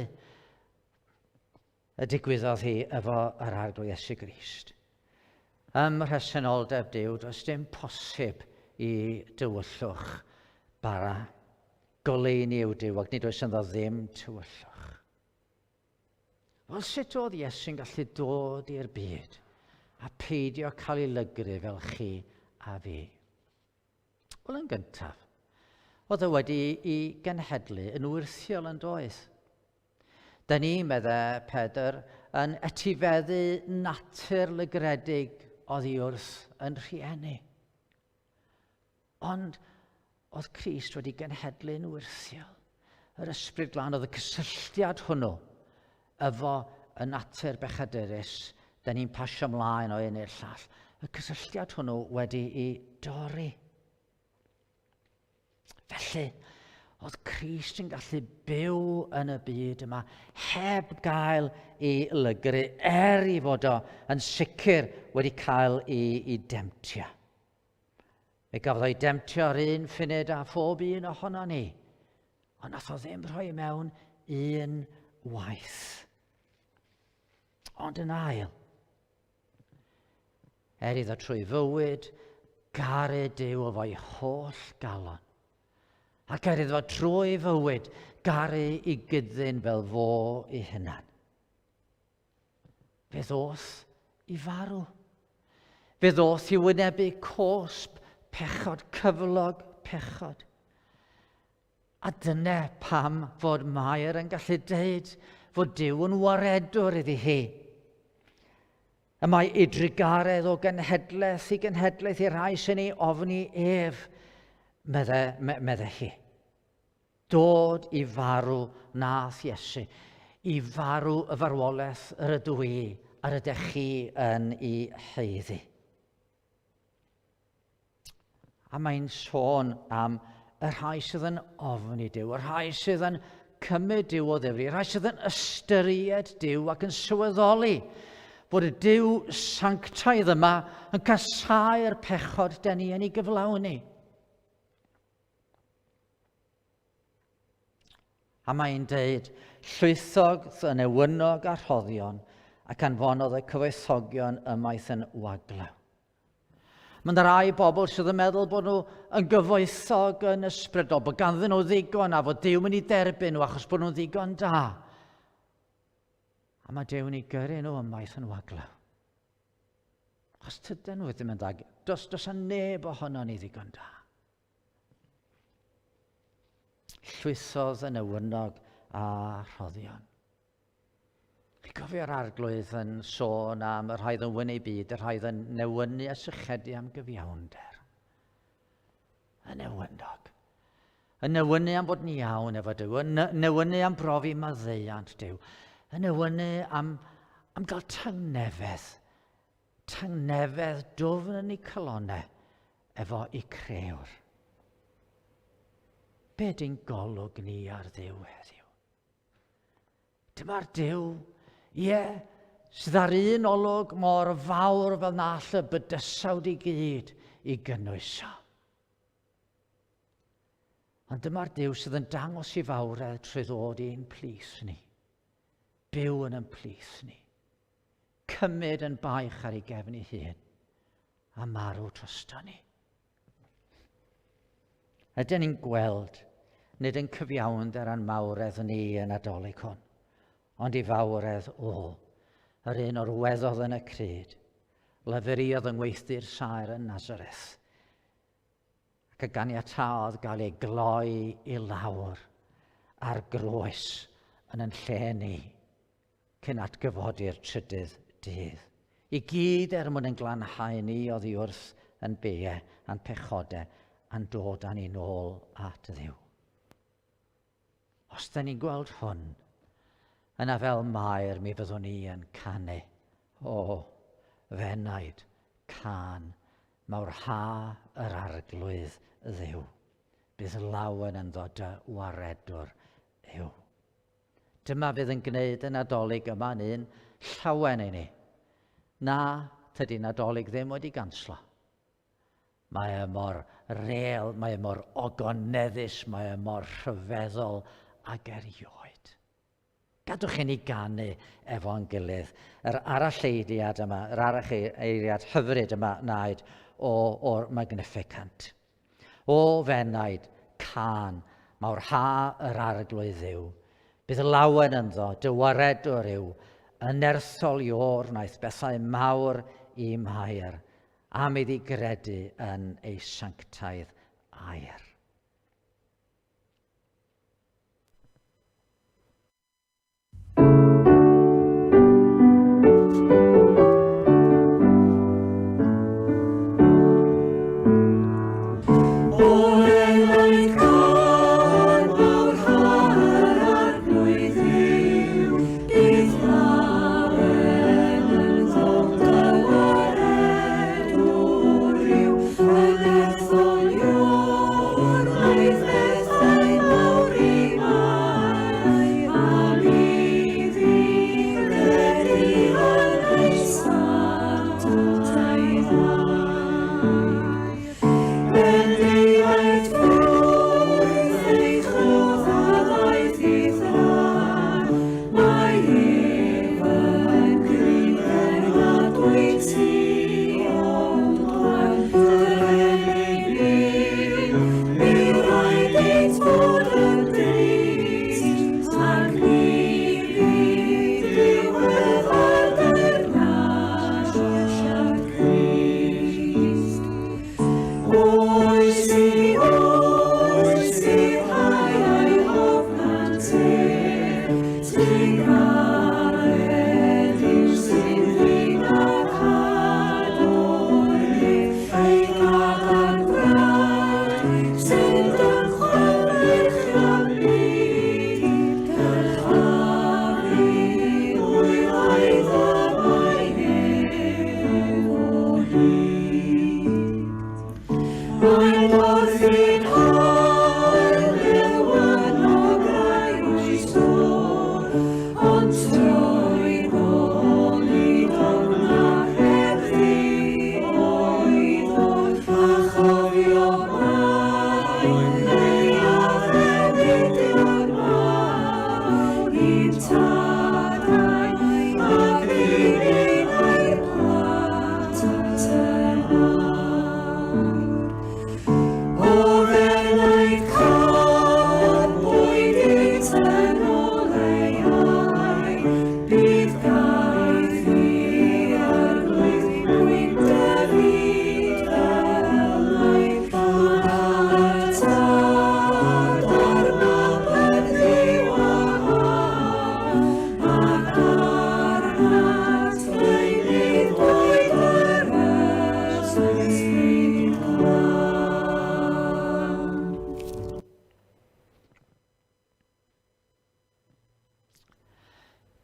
y digwyddodd hi efo yr Arglwydd Iesu Grist. Ym mhresenoldeb Duw, does dim posib i dywyllwch bara. Goleuni yw Duw ac nid oes ynddo ddim tywyllwch. Wel, sut oedd Iesu'n gallu dod i'r byd a peidio cael ei lygru fel chi a fi? Wel, yn gyntaf, oedd e wedi ei genhedlu yn wyrthiol yn doedd. Da ni, medde Pedr, yn etifeddu natur lygredig oddi wrth yn rhieni. Ond oedd Crist wedi genhedlu'n wyrthiol. Yr ysbryd glân oedd y cysylltiad hwnnw efo y natur bechadurus, da ni'n pasio ymlaen o un i'r llall. Y cysylltiad hwnnw wedi'i dorri. Felly, oedd Crist yn gallu byw yn y byd yma heb gael ei lygru, er i fod o yn sicr wedi cael ei, ei demtio. Fe gafodd o'i demtio ar un ffunud â phob un ohono ni, ond nath o ddim rhoi mewn un waith. Ond yn ail, er iddo trwy fywyd garu Duw efo'i holl galon, ac er iddo trwy fywyd garu i gyddyn fel fo ei hunan. Fe ddoth i farw. Fe ddoth i wynebu cosb pechod, cyflog pechod. A dyna pam fod Mair yn gallu deud fod Duw yn waredwr iddi hi. Y mae ei drugaredd o genhedlaeth i genhedlaeth i'r rhai sy'n ei ofni ef, medde, medde hi. Dod i farw nath Iesu, i farw y farwolaeth yr ydw i a'r ydych chi yn ei haeddu. A mae'n sôn am y rhai sydd yn ofni Duw, y rhai sydd yn cymryd Duw o ddifri, y rhai sydd yn ystyried Duw ac yn sylweddoli bod y Duw sanctaidd yma yn casáu'r pechod den ni yn ei gyflawni. A mae'n deud, llwythog yn ewynog a rhoddion, ac anfonodd y cyfoethogion ymaith yn waglaw. Mae yna rai bobl sydd yn meddwl bod nhw yn gyfoethog yn ysbrydol, bod ganddyn nhw ddigon a fod Duw mynd i derbyn nhw achos bod nhw'n ddigon da. A mae Duw'n ei gyrru nhw ymaith yn waglaw. Achos tydyn nhw ddim yn dda, Does, does a neb ohono ni ddigon da. Llwythodd yn newynog a rhoddion. Chi'n cofio'r arglwydd yn sôn am y rhai oedd yn wynu byd, y rhai oedd yn newynu a sychedu am gyfiawnder. Y newynog. Y newynu am fod yn iawn efo Duw, y newynu am brofi maddeuant Duw, y newynu am, am gael tangnefedd, tangnefedd dwfn yn eu calonau efo eu crewr. Be di'n golwg ni ar Dduw heddiw? Dyma'r Duw, ie, sydd ar un olwg mor fawr fel na all y bydysawd i gyd i gynnwys o. Ond dyma'r Duw sydd yn dangos i fawredd trwy ddod i'n plith ni. Byw yn ein plith ni. Cymryd yn baich ar ei gefn ei hun a marw drosto ni. Ydyn ni'n gweld, nid yn cyfiawnder a'n mawredd ni y Nadolig hwn, ond i fawredd o, yr un o'r weddodd yn y cryd, lafuriodd yng ngweithdy'r saer yn Nazareth, ac y ganiataodd gael ei gloi i lawr ar groes yn yn lle ni, cyn atgyfodi'r trydydd dydd. I gyd er mwyn yn glanhau ni oddi wrth yn beie a'n pechode a'n dod â ni nôl at Dduw. Os da ni'n gweld hwn, yna fel Mair mi fyddwn ni yn canu. O, fenaid, cân, mawrha yr arglwydd Dduw. Bydd lawen ynddo dy waredwr yw. Dyma fydd yn gwneud y Nadolig yma'n un llawen i ni. Na, tydi Nadolig ddim wedi ganslo. Mae e mor rêl, mae e mor ogoneddus, mae e mor rhyfeddol ag erioed. Gadwch i ni ganu efo'n gilydd yr aralleiriad yma, yr aralleiriad hyfryd yma wnaed o, o'r Magnificant. O fenaid, cân, mawrha yr Arglwydd Dduw. Bydd lawen ynddo, dy waredwr yw, y nerthol Iôr wnaeth bethau mawr i Mair, am iddi gredu yn ei sanctaidd air.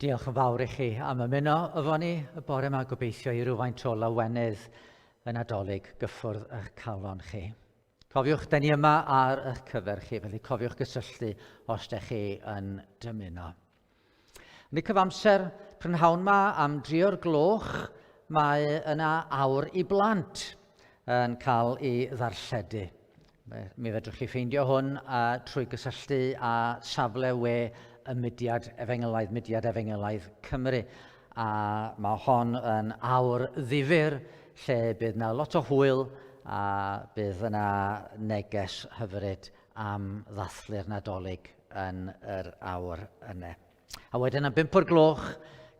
Diolch yn fawr i chi am ymuno efo ni y bore yma. Gobeithio i rywfaint o lawenydd y Nadolig gyffwrdd eich calon chi. Cofiwch, da ni yma ar eich cyfer chi, felly cofiwch gysylltu os da chi yn dymuno. Yn y cyfamser, prynhawn ma am drio'r gloch, mae yna awr i blant yn cael ei ddarlledu. Mi fedrwch chi ffeindio hwn trwy gysylltu â safle we y Mudiad Efengylaidd, Mudiad Efengylaidd Cymru. A mae hon yn awr ddifyr lle bydd yna lot o hwyl a bydd yna neges hyfryd am ddathlu'r Nadolig yn yr awr yna. A wedyn am bump o'r gloch,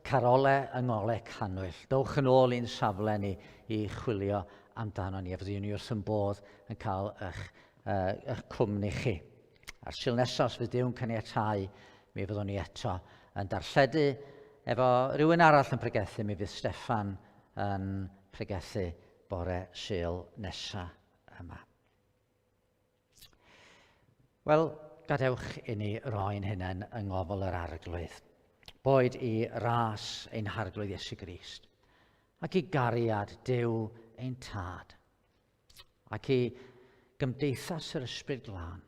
carole yng ngole cannwyll. Dowch yn ôl i'n safle ni i chwilio amdano ni, a fyddwn ni wrth yn bodd yn cael eich, eich cwmni chi. A'r Sul nesaf, os fydd Duw'n caniatáu, mi fyddwn ni eto yn darlledu efo rhywun arall yn pregethu, mi fydd Steffan yn pregethu bore Sul nesaf yma. Wel, gadewch i ni roi'n hunain yng ngofal yr Arglwydd. Boed i ras ein Harglwydd Iesu Grist, ac i gariad Duw ein Tad, ac i gymdeithas yr Ysbryd Glân,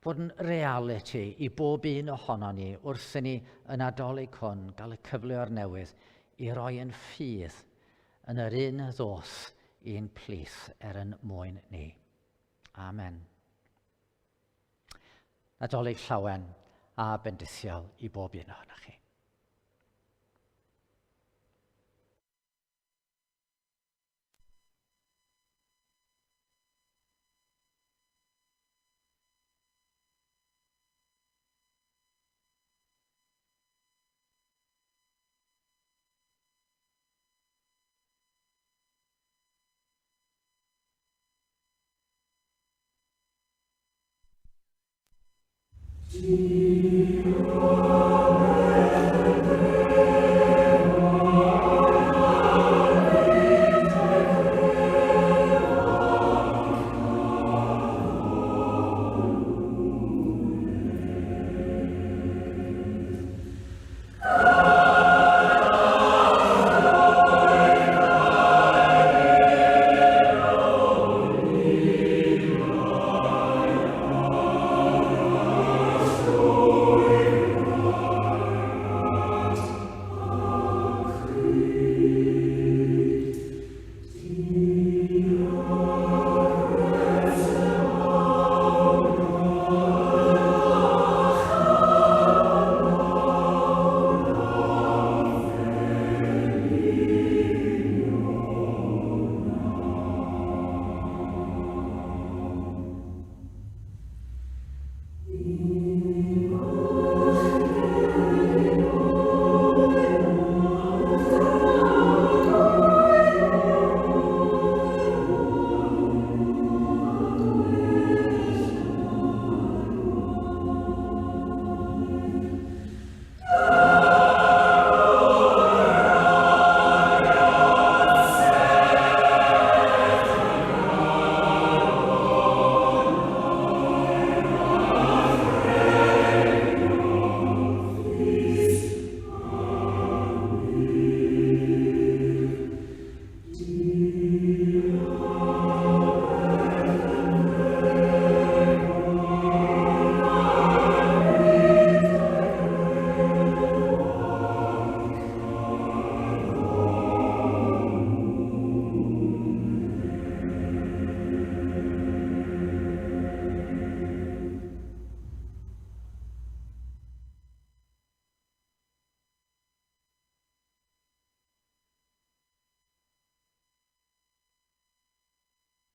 fod yn realiti i bob un ohono ni wrth i ni y Nadolig hwn gael y cyfle o'r newydd i roi yn ffydd yn yr un ddoth i'n plith er yn mwyn ni. Amen. Nadolig llawen a bendithiol i bob un ohonoch chi. Ti.